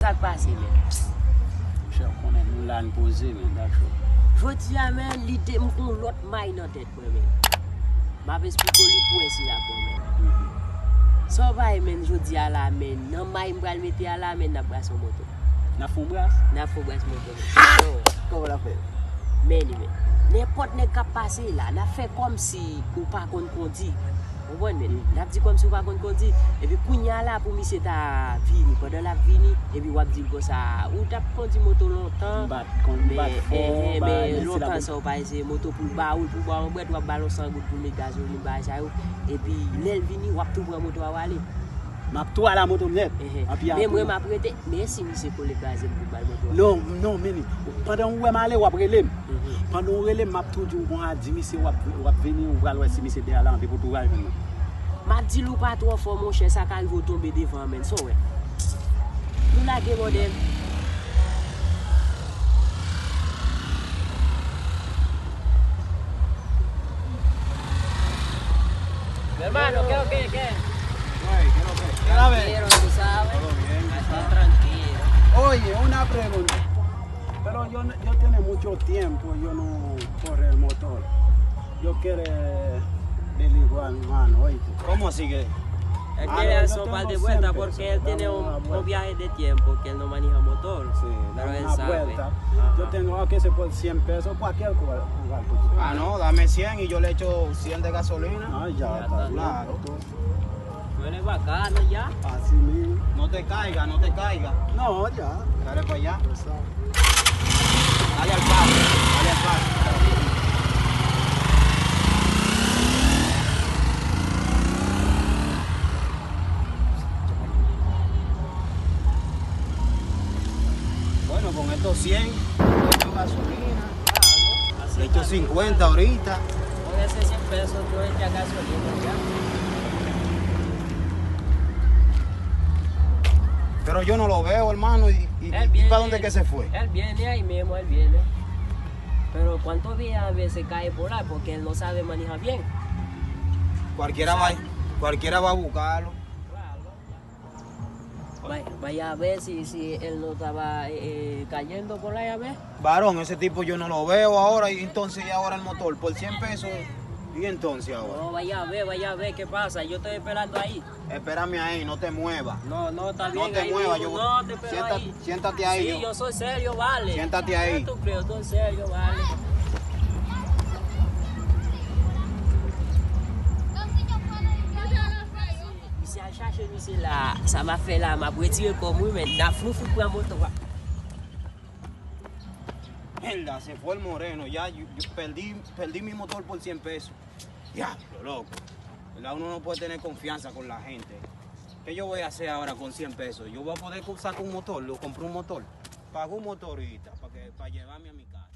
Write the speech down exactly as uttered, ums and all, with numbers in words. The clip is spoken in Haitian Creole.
Sa k pase, men? Monchè, ou konnen nou la, n poze, men, dat cho. Jodi a, men, lide m gon lòt may nan tèt mwen, men. M ap esplike w li pou wè si l ap bon, men. Sa w pa wè, men, jodi a la, men, nan may m pral mete a la, men, n ap brase yon moto. N ap fè yon bras? N ap fè yon bras moto, men. Kòman n ap fè? Men li, men. Nenpòt nèg k ap pase la, n ap fè kòmsi ou pa konn kondi. Ou konprann, men? N ap di kòmsi ou pa konn kondi. Epi kounye a la pou misye ta vini. Pandan l ap vini, epi w ap di l konsa, ou t ap kondi moto lontan. M pa t konn, m pa t fò, men, men lontan sa ou pa eseye moto pou l ba ou, pou ba w yon brèt, w ap ba l yon san goud pou l met gazolin, bagay sa yo. Epi lè l vini, w ap tou pran moto a w ale. M ap tou ale a moto m nèt. Ehe. Anpi men mwen, m ap rete, men si misye kole kraze m pou ba l moto a? Non, non, men pandan ou wè m ale, w ap rele m. Pandan w rele m, m ap tou di w, bon, a, di misye w ap, w ap vini, ou pral wè si misye dèyè la, anpi pou tou pral jwenn mwen. M ap di l ou pa twò fò, monchè, sa ka rive w tonbe devan an, menn, sa w wè? Nou lage mòdèl. Mi hermano, ¿qué, qué, qué? Güey, ¿qué lo que? ¿Qué la ve? Tranquilo, tú sabes. Todo bien, tú sabes. Aquí tranquilo. Oye, una pregunta. Pero yo, yo tiene mucho tiempo, yo no corre el motor. Yo quiere averiguar, hermano, oíste. ¿Cómo así que? Él quiere darse un par de vueltas porque él tiene un, un viaje de tiempo que él no maneja motor. Sí, pero él sabe. Yo tengo, aunque sea por cien pesos, cualquier cosa. Ah, no, dame cien y yo le echo cien de gasolina. Ah, ya, está bien. Claro. Tú eres bacano ya. Así mismo. No te caiga, no te caiga. No, ya. Dale para allá. Dale al paso, dale al paso. Bueno, con estos cien, le echo gasolina. Le echo cincuenta ahorita. Con ese cien pesos tú echas gasolina ya. Pero yo no lo veo, hermano, y, y, y para dónde que se fue? Él viene ahí mismo, él viene. Pero cuánto viajes a veces cae por ahí porque él no sabe manejar bien. Cualquiera va, cualquiera va a buscarlo. Vaya, vaya a ver si, si él no estaba eh, eh, cayendo por ahí, a ver. Varón, ese tipo yo no lo veo ahora, y entonces, y ahora el motor por cien pesos, y entonces ahora. No, vaya a ver, vaya a ver qué pasa, yo estoy esperando ahí. Espérame ahí, no te muevas. No, no, está bien. No te muevas, yo, no, te espero ahí. Siéntate ahí. Sí, yo soy serio, vale. Siéntate ahí. ¿Qué tú crees? Yo soy serio, vale. Misye al chache misye la, sa m ap fè la, m ap retire kò m wi, men n ap nou fout pran moto a. Mierda, se fue el moreno, ya yo, yo perdí, perdí mi motor por cien pesos. Diablo, loco. ¿Verdad? Uno no puede tener confianza con la gente. ¿Qué yo voy a hacer ahora con cien pesos? ¿Yo voy a poder co- sacar un motor? ¿Lo compré un motor? Pago un motorista para que, para llevarme a mi casa.